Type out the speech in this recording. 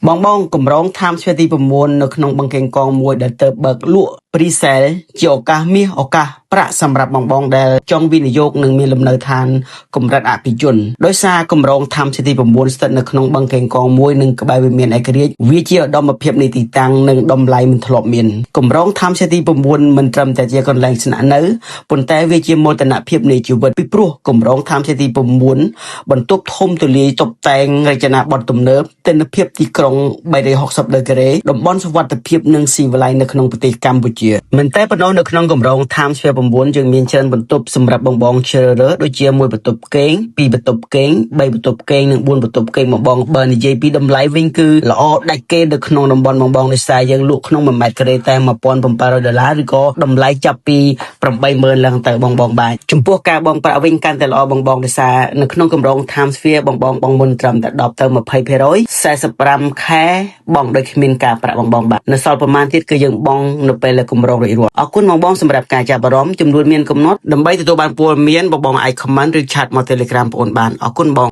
បងបងកម្រង Times Square ទី9នៅក្នុងបឹងកេងកងមួយដែលទៅបើកលក់ pre-sale ជាឱកាសមាសឱកាសប្រាក់សម្រាប់បងបងដែលចង់វិនិយោគនិងមានលំនៅឋានកម្រិតអភិជនដោយសារកម្រង Times City 9ស្ថិតនៅក្នុងបឹងកេងកងមួយនិងក្បែរវិមានឯករាជ្យវាជាឧត្តមភាពនៃទីតាំងនិងតម្លៃមិនធ្លាប់មានកម្រង Times City 9មិនត្រឹមតែជាកន្លែងស្នាក់នៅប៉ុន្តែវាជាមោទនភាពនៃជីវិតពីព្រោះកម្រង Times City 9បន្ទប់ធំទូលាយតុបតែងរចនាបថទំនើបទិដ្ឋភាពទីក្រុង360ដឺក្រេតំបន់សុវត្ថិភាពនិងស៊ីវិល័យនៅក្នុងប្រទេសកម្ពុជាមិនតែប៉ុណ្ណោះនៅក្នុងកម្រង Times Square 9យើងមានច្រើនបន្ទប់សម្រាប់បងបងជ្រើសរើសដូចជាមួយបន្ទប់គេងពីរបន្ទប់គេងបីបន្ទប់គេងនិង4បន្ទប់គេងបងបងបើនិយាយពីតម្លៃវិញគឺល្អដាច់គេនៅក្នុងតំបន់បងបងដោយសារយើងលក់ក្នុង1ម៉ែត្រការ៉េតែ1700ដុល្លារឬក៏តម្លៃចាប់ពី80000ឡើងទៅបងបងបាទចំពោះការបង់ប្រាក់វិញកាន់តែល្អបងបងដោយសារនៅក្នុងកម្រង Times Square បងបងបងមុនត្រឹមតែ10ទៅ20% 45ខែបងដោយគ្មានការប្រាក់បងបងបាទនៅសល់ប្រមាណទៀតគឺយើងបងនៅពេលលើកម្រងរួចរាល់អរគុណបងបងសម្រាប់ការចាប់អារម្មណ៍ចំនួនមានកំណត់ដើម្បីទទួលបានព័ត៌មានបងបងអាច comment ឬ chat មក Telegram បងអូនបានអរគុណបង។